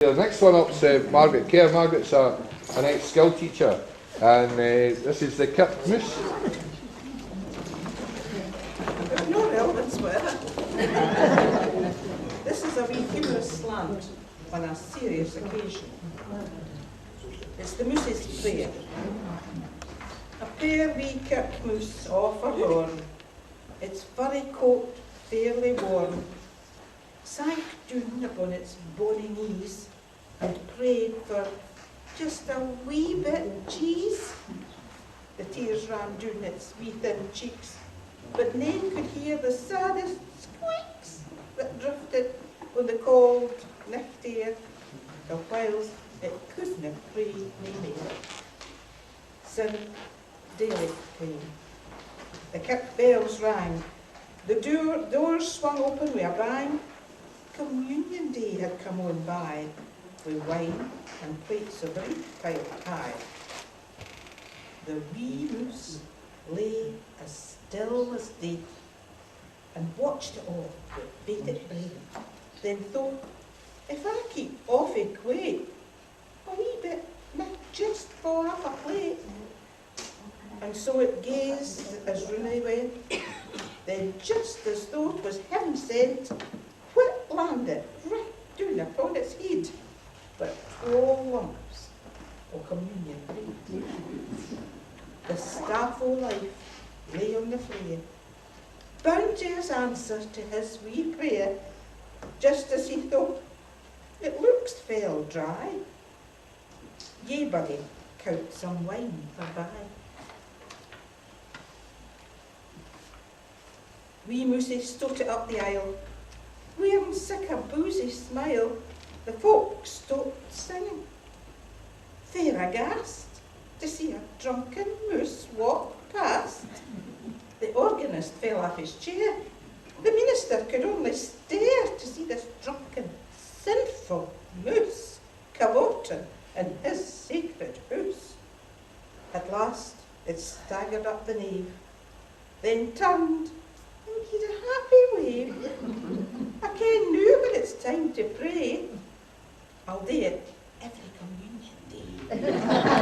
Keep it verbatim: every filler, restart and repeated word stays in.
The next one up's uh, Margaret Kerr. Margaret's a, an ex-school teacher, and uh, this is the Kirk Moose. There's no relevance whatever. This is a wee humorous slant on a serious occasion. It's the Moose's prayer. A puir wee kirk moose, a' forlorn, its furry coat fairly worn, sank doon upon its bonny knees and prayed for just a wee bit cheese. The tears ran doon its wee thin cheeks, but nane could hear the saddest squeaks that drifted on the cauld nicht air, the whiles it couldna pray nae mair. Syne daylicht came. The kirk bells rang. The door, doors swung open wi a bang. Communion day had come on by, wi wine and plates o breid piled high. The wee moose lay as still as death, and watched it a' wi bated breath, then thought, "If I keep awfu quate, a wee bit micht just fa aff a plate." And so it gazed as roon they went. Then, just as though it was heaven sent, whip landed right doon upon its heid, but twa lumps o communion breid. The staff o life lay on the flair. Bounteous answer to his wee prayer, just as he thought, "It looks fell dry." Ye, buddy, cout some wine forby. Wee Moosie stotted up the aisle, wearing sic a boozy smile, the folk stopped singing. Fair aghast to see a drunken moose walk past. The organist fell aff his chair. The minister could only stare to see this drunken, sinful moose cavorting in his sacred hoose. At last it staggered up the nave, then turned and gied a happy wave. "I ken noo when it's time to pray. I'll dae it every communion day."